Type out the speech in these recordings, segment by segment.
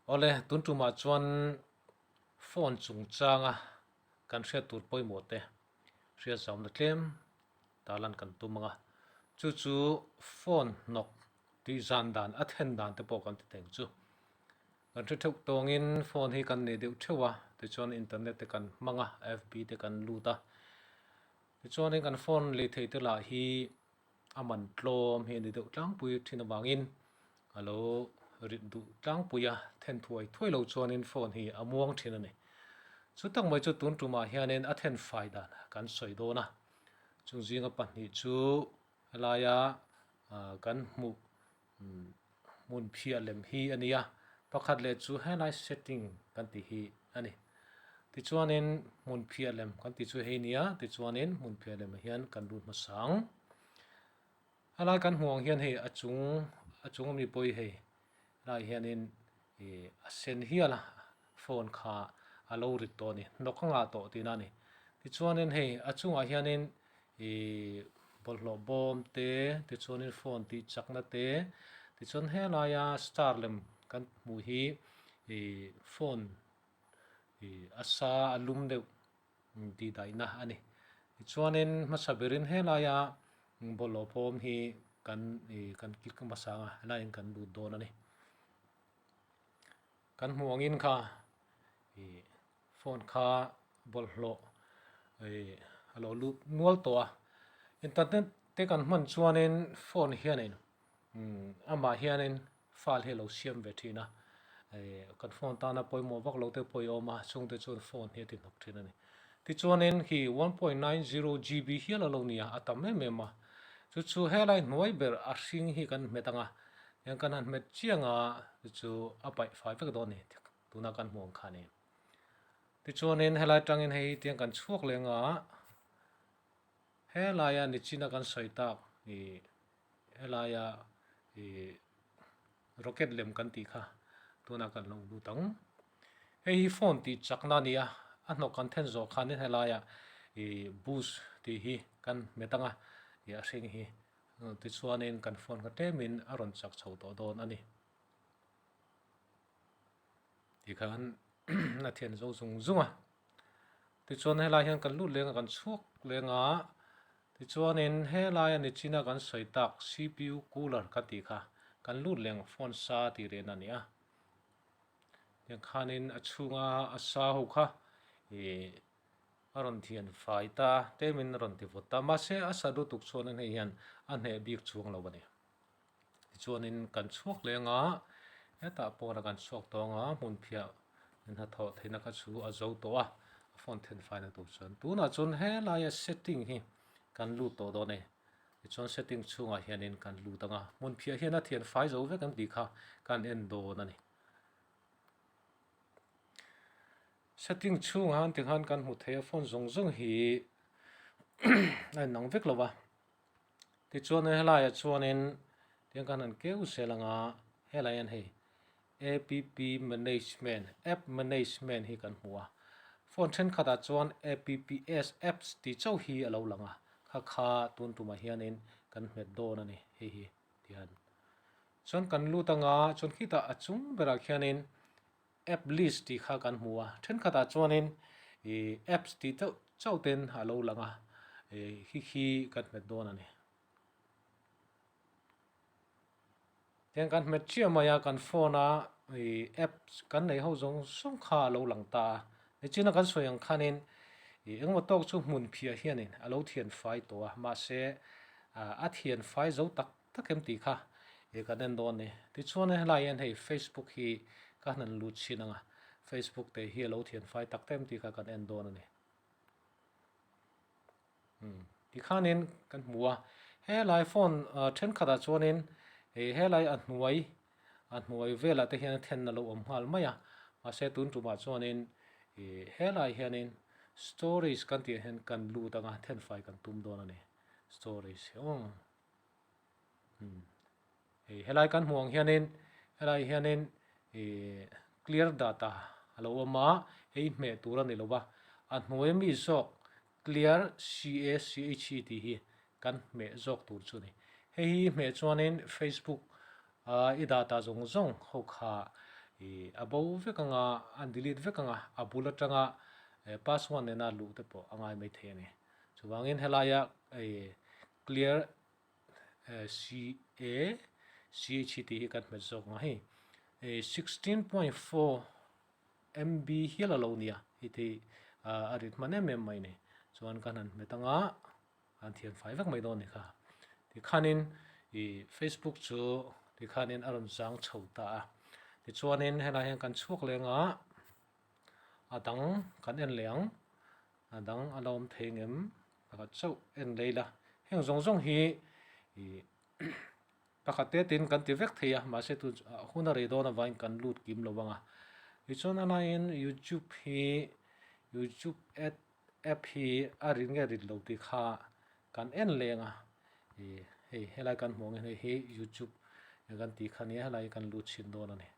Awle, tun tumah chuan phone chungchanga kan hriat tur pawimawh te hriat zauna tlem tarlan kan tum ang a, chu chu phone hnawk tih zan dan a then dan te pawh kan ti thei ang chu. Kan hre theuh tawngin phone hi kan nei deuh theuh a, tichuan internet te kan hmang a, FB te kan lut a, tichuanin kan phone lei thei te lah hi a man tlawm hi a ni deuh tlangpui thin avangin a lo rit duh tlangpui a, then thuai thuai lo chuanin phone hi a muang thin a ni. Chu tak mai chu tun tumah hianin a then fai dan kan sawi dawn a, chung zinga pahnih chu helaia kan hmuh hmun phiah lem hi a ni a, pakhat leh chu helai setting kan tih hi a ni. Tichuanin hmun phiah lem kan tih chu hei a ni a, tichuanin hmun phiah lemah hian kan lut hmasa ang. Helai kan hmuh ang hian hei a chung a chung ami pawh hi hei helaiah hianin ih a sen hial a phone kha a lo rit tawh a ni, hnawk a ngah tawh tihna a ni. Tichuanin hei a chungah hianin ih bawlhhlawh bawm te tichuanin phone tih chakna te tichuan helaia star lem kan hmuh hi ih phone ih a sa a lum deuh tih daihna a ni. Tichuanin hmasa berin helaia bawlhhlawh bawm hi kan ih kan click hmasa ang a helaiin kan lut dawn a ni. Kan hmuh angin kha ih phone kha bawlhhlawh ih a lo lut nual tawh a, internet te kan hman chuanin phone hianin amah hianin file hi a lo siam ve thin a, ih kan phone tana pawimawh vak lo te pawh a awm a, chungte chuan phone hi a ti hnawk thin a ni. Tichuanin khi 1.90 GB hial a lo ni a, a tam em em a, chu chu helai hnuai ber a hring hi kan hmet ang a, Tiang kan han hmet chiang a, chu chu a paih fai vek dawn a ni tuna kan hmuh ang kha a ni. Tichuanin helai atangin hei tiang kan chhuak leng a, helaia nichina kan sawi tak ih helaia ih rocket lem kan tih kha tunah kan lo lut ang. Hei hi phone tih chakna a ni a, a hnawk kan then zawh khanin helaia ih boost tih hi kan hmet ang a, ih a hring hi. Tichuanin kan phone kha tlemin a rawn chak chho tawh dawn a ni. Tikhan a thian zo zung zung a. Tichuan helai hian kan lut leng a, kan chhuak leng a. Tichuanin helaia nichina kan sawi tak CPU cooler ka tih kha kan lut leng phone sa tih rehna a ni a. Tiang khanin a chhunga a sa ho kha ih A rawn thian fai ta, tlemin a rawn ti vawt ta. Mahse, a sa lutuk chuanin hei hian a hneh bik chuang lo a ni. Tichuanin kan chhuak leng a, hetah pawna kan chhuak tawng a, hmun phiah hnathawh theihna kha chu a zo tawh a, a phone then faina tur chuan. Tunah chuan helaia setting hi kan lut tawh dawn e. Tichuan setting chhungah hianin kan lut ang a, hmun phiah hian a thian fai zo vek ang tih kha kan en dawn a ni. Setting chhungah an tikhan kan hmu thei a phone zawng zawng hi a inang vek lo va tichuan helaiah chuanin tiang khan han keu zel ang a helai hian hei app management app management hi kan hmu a phone thenkhatah chuan apps apps tih chauh hi a lo lang a kha kha tun tumah hianin kan hmet dawn a ni hei hi tihian chuan kan lut anga chuan khitah a chung berah khianin App list tih kha kan hmu a, thenkhatah chuanin ih apps tih deuh chauh ten a lo lang a, ih khi khi kan hmet dawn a ni. Tiang kan hmet chiah mai a, kan phone a ih apps kan neih ho zawng zawng kha a lo lang ta a, nichina kan sawi ang khanin ih engemaw tawk chu hmun phiah hianin a lo thian fai tawh a, mahse a thian fai zo tak tak em tih kha ih kan en dawn ni. Tichuan helai hian hei Facebook hi ka han lut chhin ang a, Facebook te hi a lo thian fai tak tak em tih kha kan en dawn a ni. Umm tikhanin kan hmu a, helai phone thenkhatah chuanin ih helai a hnuai a hnuai velah te hian a then a lo awm nghal mai a, mahse tun tumah chuanin ih helai hianin storage kan tih ah hian kan lut ang a, then fai kan tum dawn a ni storage hi aw. Hei helai kan hmuh ang hianin helai hianin ih clear data a lo awm a, hei hmeh tur a ni lo va, a hnuai ami zawk clear C A C H E tih hi kan hmeh zawk tur chu a ni. Hei hi hmeh chuanin Facebook ah i data zawng zawng ho kha Ih a bo vek anga a delete vek anga a bul atanga password nena luh te pawh a ngai mai thei a ni. Chuvangin helaia ih clear C A C H tih hi kan hmet zawk ang a hei 16.4 MB hial a lo nia hei te hi a rit hman em em mai a ni. Chuan kan han hmet anga an thian fai vek mai dawn a ni kha. Tikhanin ih Facebook chu tikhanin a rawn zang chho ta a. Tichuanin helai hian kan chhuak leng a, a dang kan en leh ang. A dang a la awm thei ngem pakhat chauh en lei la. Heng zawng zawng hi ih pakhat te tin kan ti vek thei a, mahse tun hun a rei dawn avangin kan lut kim lo ang a. Tichuan a laiin YouTube hi YouTube ad App hi a rit nge rit lo tih kha kan en leng a, ih hei helai kan hmuh angin hei hi youtube kan tih kha nia helai hi kan lut chhin dawn a ni.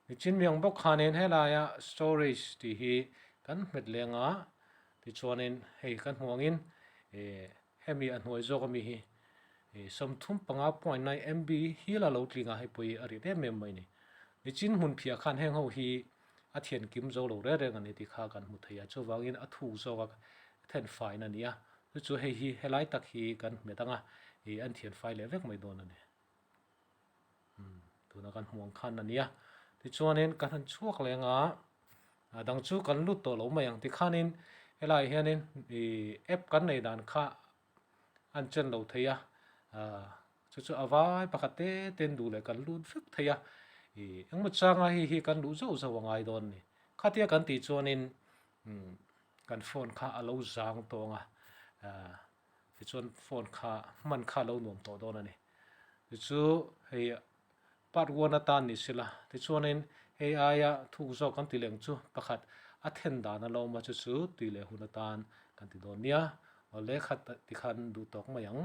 Nichin mi ang bawk khanin helaia storage tih hi kan hmet leng a, tichuanin hei kan hmuh angin ih hemi a hnuai zawk ami hi ih 35 point nine MB hial a lo tling a, hei pawh hi a rit em em mai a ni. Nichin hmun phiah khan heng ho hi a thian kim zo lo reng reng a ni tih kha kan hmu thei a, chuvangin a thuk zawk a then fain a ni a, chu chu hei hi helai tak hi kan hmet ang a, ih an thian fai leh vek mai dawn a ni. Umm tuna kan hmuh ang khan a ni a, tichuanin kan han chhuak leng a, a dang chu kan lut tawh lo mai ang tikhanin helaiah hianin ih app kan nei dan kha an chen lo thei a, ah chu chu a vai pakhat te ten duh leh kan lut vek thei a, ih engmaw changa hei hi kan luh zauh zauh a ngai dawn a ni. Khatia kan tih chuanin umm kan phone kha a lo zang tawng a, ah tichuan phone kha hman kha a lo nuam tawh dawn a ni. Tichu hei Part one atan ni sila, tichuanin hei aia thuk zawk kan ti leh ang chu pakhat a then dan a lo awm a, chu chu tui leh hun atan kan ti dawn nia. Awle khat tikhan duh tawk mai ang.